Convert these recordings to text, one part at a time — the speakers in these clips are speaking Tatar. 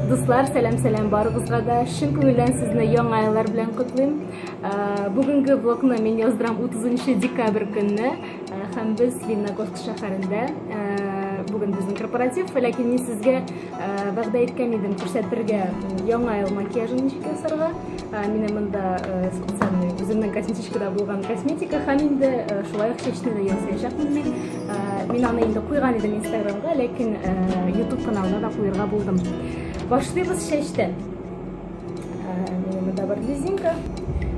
Дуслар, сәлам сәлам барыгызга да. Чын күңелдән сезне яңа еллар белән котлыйм. Бүгенге влогны мин яздырам 30 декабрь көнне һәм без Лениногорск шәһәрендә. Бүген безнең корпоратив, ләкин мин сезгә вәгъдә иткән идем күрсәтергә яңа ел макияжын ничек ясарга. Минем монда специальный үземнең косметичкада булган косметика һәм инде шулай ук чәчне дә ясаячакмын мин. Мин аны инде куйган идем Инстаграмга, ләкин YouTube каналына да куерга булдым. Башлыйбыз чәчтән. Минем монда бар резинка.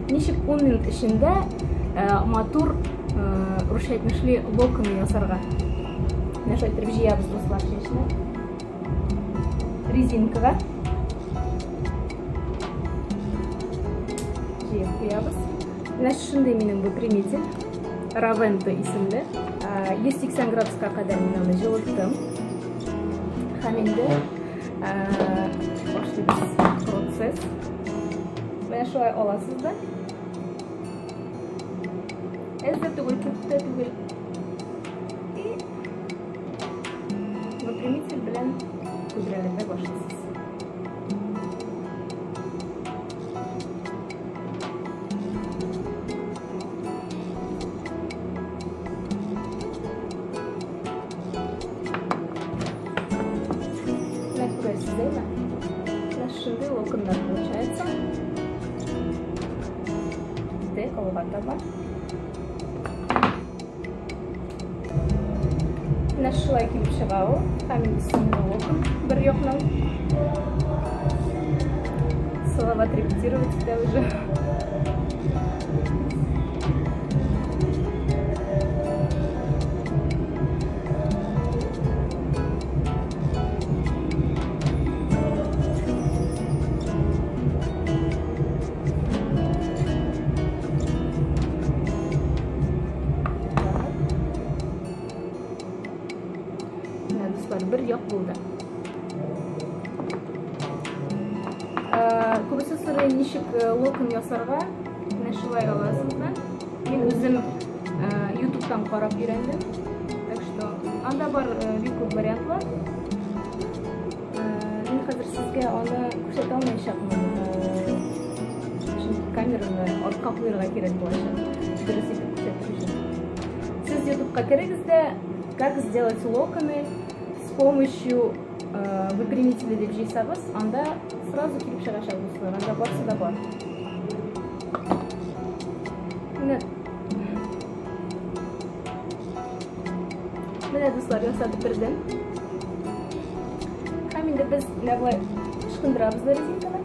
Ничек 10 минут эчендә матур, русча әйтмешли, локоны ясарга. Менә шулай итеп җыябыз, дуслар, чәчне. Резинкага. Җыеп куябыз. Менә шушындый минем выпрямитель. Равенто исемле. 180 градуска кадәр мин аны җылыттым. Һәм инде башлыйбыз процесс. Менә шулай аласыз да. Әз дә түгел, күп тә түгел. И выпрямитель белән күдрәләтә башлыйсыз. Менә күрәсез, әйме? Менә шундый локоннар получается. Киттек алга таба. Менә шулай килеп чыга ул. Һәм инде соңгы локон бер якның. Салават репетировать итә уже. Менә, дуслар, бер як булды. Күбесе сорый, ничек локон ясарга. Менә шулай аласыз да. Мин үзем YouTube'тан карап өйрәндем. Так что анда бар бик күп вариантлар. Мин хәзер сезгә аны күрсәтә алмаячакмын. Чөнки камераны артка куярга кирәк булачак. Дөрес итеп күрсәтер өчен. Сез YouTube'ка керегез дә, как сделать локоны с помощью выпрямителя дип җыйсагыз, анда сразу килеп чыгачак, дуслар. Анда барысы да бар. Менә Менә, дуслар, ясап бетердем. Һәм инде без менә болай ычкындырабыз да резинканы.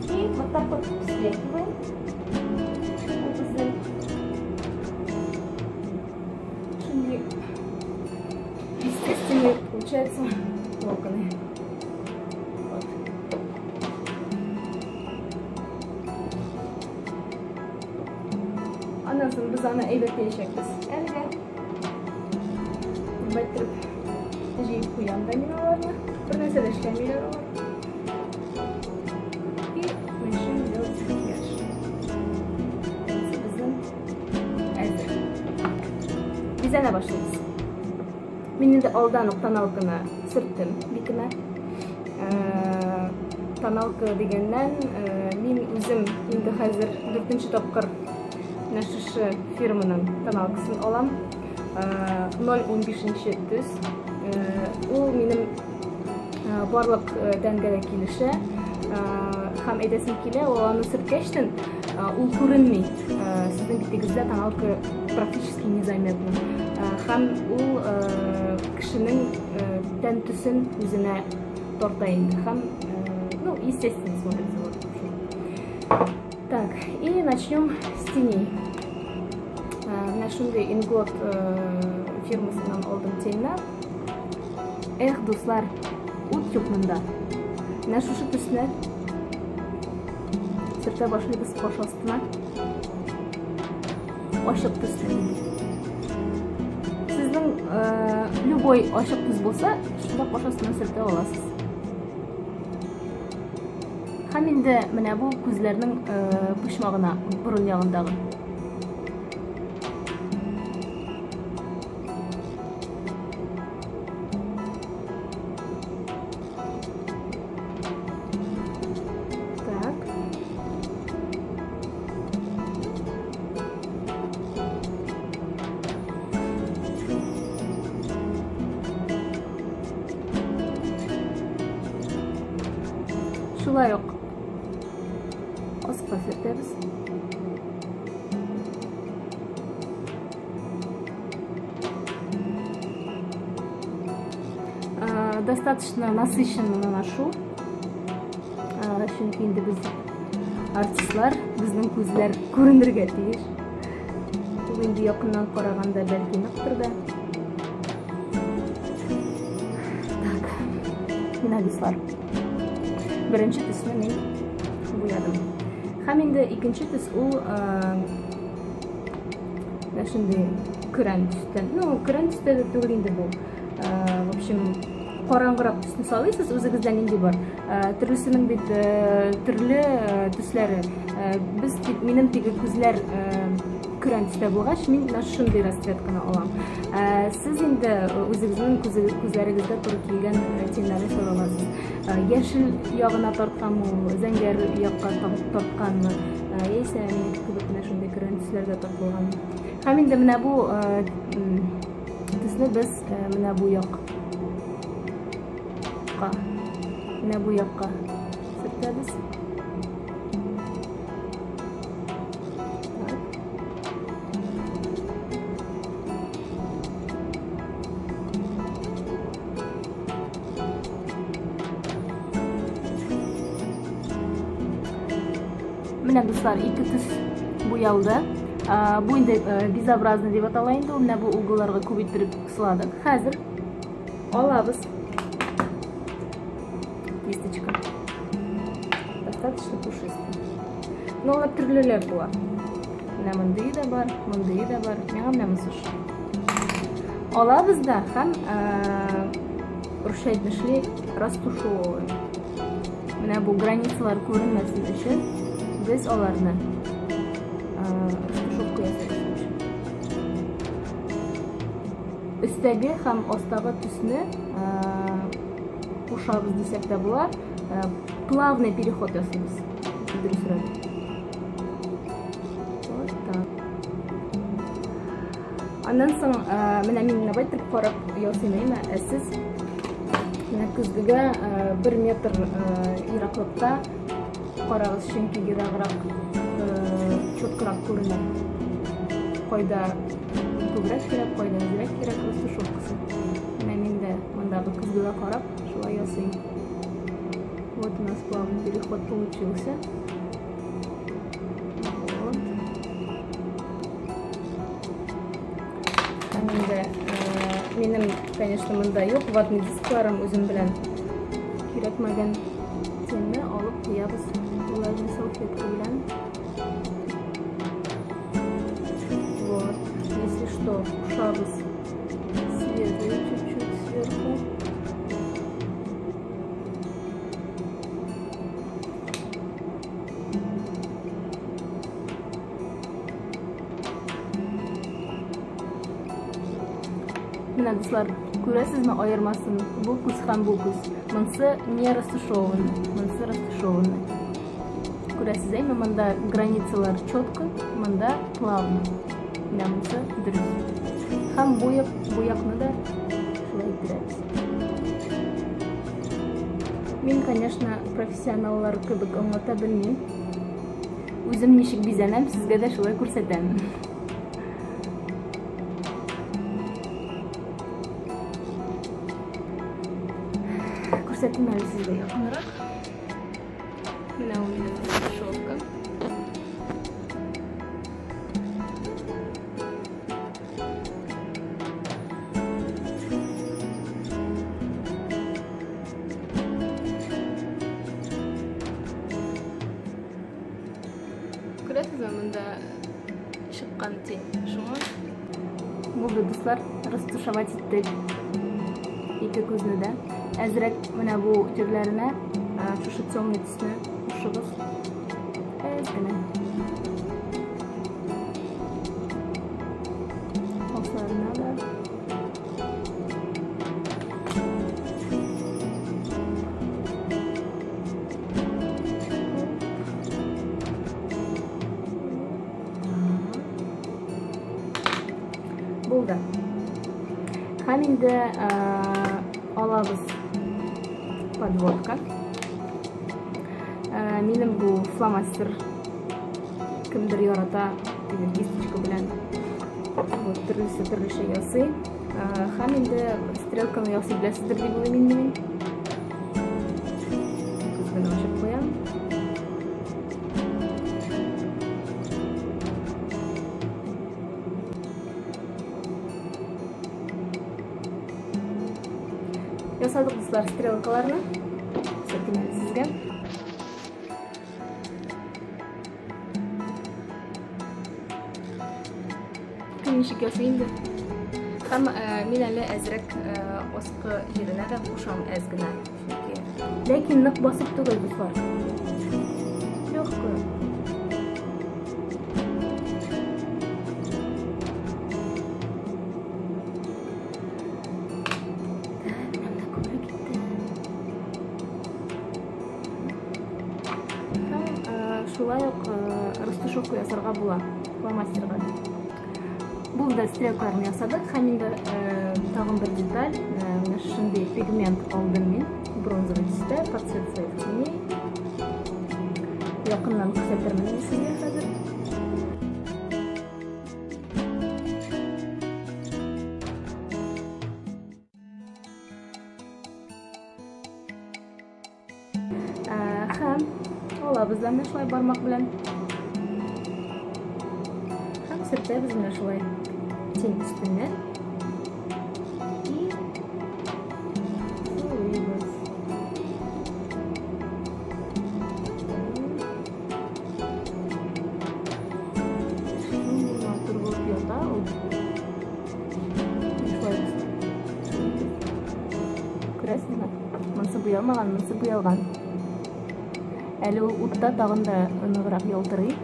И вот так вот встряхиваем. Ул безнең шундый естественный получается локоны. Вот. Аннан соң без аны әйбәтләячәкбез. Әлегә бәттереп җыеп куям да мин аларны. Бер нәрсә дә эшләмиләр алар. И начнем делать макияж. Безнең әзер. Бизәнә башлыйбыз. Мин инде алдан ук тоналканы сөрттем битемә. Тоналка дигәннән, мин үзем инде хәзер дүртенче тапкыр менә шушы фирманың тоналкасын алам. 0,15 төс. Ул минем барлык тәнгә дә килешә. Һәм әйтәсем килә, ул аны сөрткәчтен ул күренми. Сезнең битегездә тоналка практически незаметно. Һәм ул кешенең тән төсен үзенә тарта инде. Һәм, ну, естественно смотрится. Вот. Так, и начнем с теней. Менә шундый Inglot фирмасыннан алдым теньнәр. Эх, дуслар, ут юк монда. Менә шушы төсне сөртә башлыйбыз каш астына. Ачык төсле. Сезнең любой ачык төс булса, шунда каш астына сөртә аласыз. Һәм инде менә бу күзләрнең почмагына, борын ягындагы. Шулай ук аска сөртәбез. Достаточно насыщенно наношу. Чөнки инде без артистлар, безнең күзләр күренергә тиеш. Ул инде якыннан караганда бәлки ныктыр да. Так, менә дуслар. Беренче төсне мин буядым. Һәм инде икенче төс ул менә шундый көрән төстә. Ну, көрән төстә дә түгел инде бу. В общем, караңгырак төсне салыйсыз, үзегездә нинди бар. Төрлесенең бит төрле төсләре. Без минем теге күзләр көрән төстә булгач, мин менә шундый расцветканы алам. Сез инде үзегезнең күзләрегезгә туры килгән теннәрне сала аласыз. Яшел ягына тартканмы ул, зәңгәр якка тартканмы, яисә минеке кебек менә шундый көрән төсләргә тартылганмы. Һәм инде менә бу төсне без менә бу якка, менә бу якка сөртәбез. Менә дуслар, ике төс буялды. Бу инде безобразный дип атала инде ул. Менә бу углларга күп иттереп сыладык. Хәзер алабыз кисточка. Достаточно пушистый. Но алар төрлеләр була. Менә мондые да бар, мондые да бар. Миңа менә монысы ошый. Алабыз да һәм русча әйтмешли растушевываем. Менә бу границалар күренмәсен өчен без аларны растушевка ясыйбыз. Өстәге һәм астагы төсне кушабыз дисәк тә була. Плавный переход ясыйбыз. Дөресрәк. Вот так. Аннан соң менә мин менә байтып карап ясыйм, әйме? Ә сез менә көзгегә 1 метр ераклыкта карагыз, чөнки ераграк четкорак күренә. Кайда күбрәк кирәк, кайда әзрәк кирәк растушевкасы. Менә мин дә мондагы көзгегә карап шулай ясыйм. Вот у нас плавный переход получился. Вот. Һәм инде минем, конечно, монда юк ватный дискларым үзем белән кирәкмәгән тенне алып куябыз влажный салфетка белән. Вот, если что, кушабыз светлый чуть-чуть сверху. Менә дуслар, күрәсезме аермасын? Бу күз һәм бу күз. Монсы не растушеванный, монсы растушеванный. Күрәсез, әйме, монда границалар четко, монда плавно. Менә монсы дөрес. Һәм бу як, бу якны да шулай иттерәбез. Мин, конечно, профессионаллар кебек аңлата белмим. Үзем ничек бизәнәм, сезгә дә шулай күрсәтәм. Күрсәтим әле сезгә якынрак. Менә ул минем растушевка. Күрәсезме, монда чыккан тень. Шуңа булды, дуслар, растушевать иттек ике күзне дә. Әзрәк менә бу җирләренә шушы темный төсне кушыгыз. Әз генә. Асларына да. Булды. Һәм инде алабыз подводка. Минем бу фломастер кемдер ярата, теге кисточка белән. Вот төрлесе төрлечә ясый. Һәм инде стрелканы ясый беләсездер дип уйлыйм инде мин. Күзгене ачып куям. Ясадык, дуслар, стрелкаларны. Күрсәтим әле сезгә. Кем ничек ясый инде. Һәм мин әле әзрәк аскы җиренә дә кушам әз генә. Чөнки ләкин нык басып түгел, дуслар. Легкую. Шулай ук растушевка ясарга була фломастерга. Булды, стрелкаларны ясадык. Һәм инде тагын бер деталь, менә шушындый пигмент алдым мин, бронзовый төстә, под цвет своих теней. Якыннан күрсәтермен инде сезгә хәзер. Һәм алабыз да менә шулай бармак белән. Һәм сөртәбез менә шулай тень өстеннән. И сулыйбыз. Шундый матур булып ята ул. Шулай Күрәсезме? Монысы буялмаган, монысы буялган. Әле ул утта тагын да ныграк ялтырый.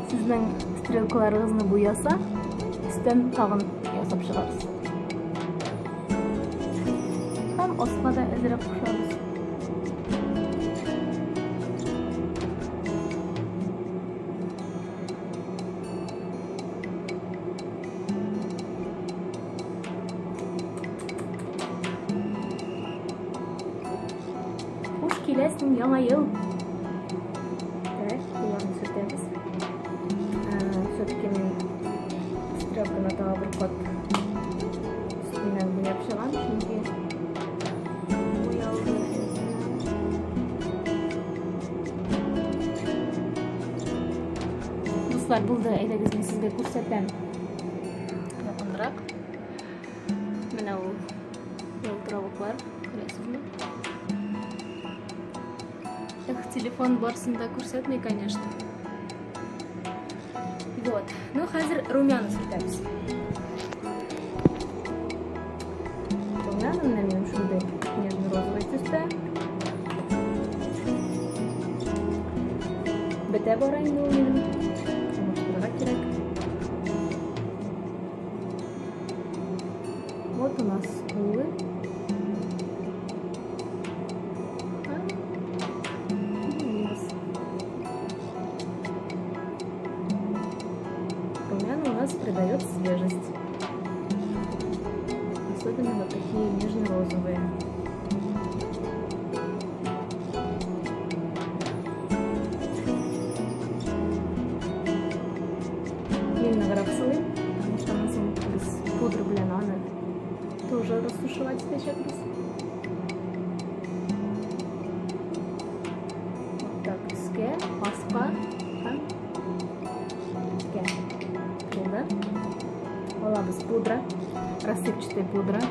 Сезнең стрелкаларыгызны буяса, өстән тагын ясап чыгарсыз. Һәм аска да әзрәк кушабыз. Хуш киләсең, яңа ел! Так, кулларны сөртәбез. Все-таки мин стрелканы тагы бер кат өстеннән буяп чыгам, чөнки буялды. Дуслар, булды, әйдәгез, мин сезгә күрсәтәм. Якынрак. Менә ул ялтыравыклар, күрәсезме? Эх, телефон барсын да күрсәтми, конечно. Вот. Ну, хәзер румяна сөртәбез. Румяна менә минем шундый нежно-розовый төстә. Бетә бара инде ул минем. Алмаштырырга кирәк. Вот у нас скулы. Румяна у нас придает свежесть. Особенно вот такие нежно-розовые. Мин ныграк сылыйм, потому что аннан соң без пудра белән аны тоже растушевать итәчәкбез. Вот так өскә, аска һәм өскә. Булды. Алабыз пудра, рассыпчатая пудра.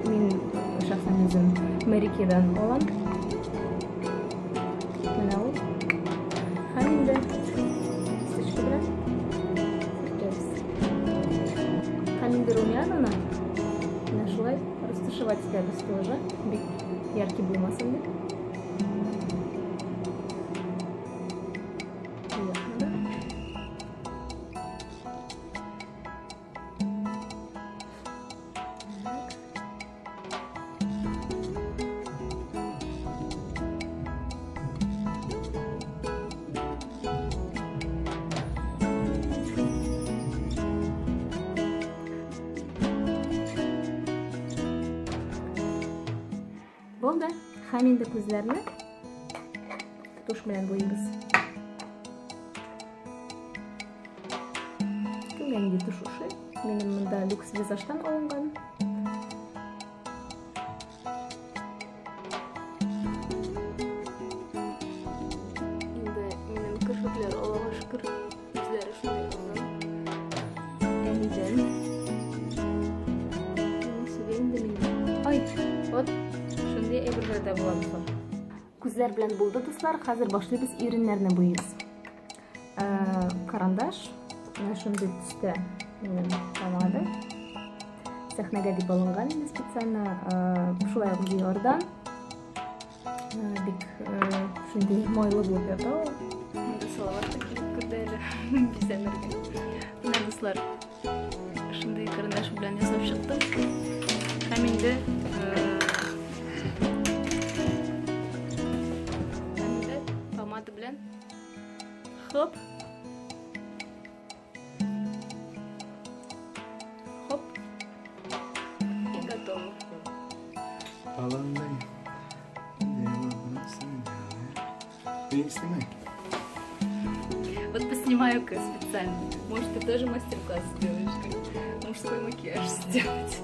Мин шәхсән үзем Mary Kay'дан алам. Менә ул. Һәм инде кисточка белән сөртәбез. Һәм инде румянаны менә шулай растушевать итәбез тоже, бик яркий булмасын дип. Һәм инде күзләрне тушь белән буйыйбыз. Кемгә нинди тушь ошый? Минем монда люкс визажтан алынган. Инде минем керфекләр, Аллага шөкер, үзләре шундый озын. Әнидән. Сүгә инде мине. Ай, вот шундый әйберләр дә була, дуслар. Күзләр белән булды, дуслар. Хәзер башлыйбыз, иреннәрне буйыйбыз. Карандаш. Менә шундый төстә минем помада. Сәхнәгә дип алынган инде специально. Шулай ук Диордан. Бик шундый майлы булып ята ул. Монда Салават та килеп керде әле бизәнергә. Менә, дуслар, шундый карандаш белән ясап чыктым. Һәм инде помада белән хоп. Хоп. И готово. Аландай. Не снимай. Вот поснимаю-ка специально. Может, ты тоже мастер-класс сделаешь, как мужской макияж сделать.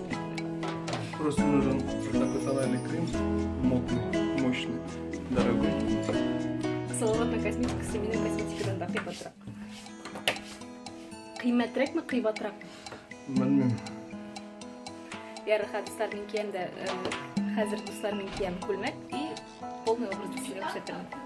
Просто нужен такой тональный крем, модный, мощный, дорогой. Салаватның косметикасы минем косметикадан да кыйбатрак. Кыйммәтрәкме, кыйбатракмы? Белмим. Ярар, дуслар, мин киям дә, хәзер, дуслар, мин киям күлмәк и полный образды сезгә күрсәтермен.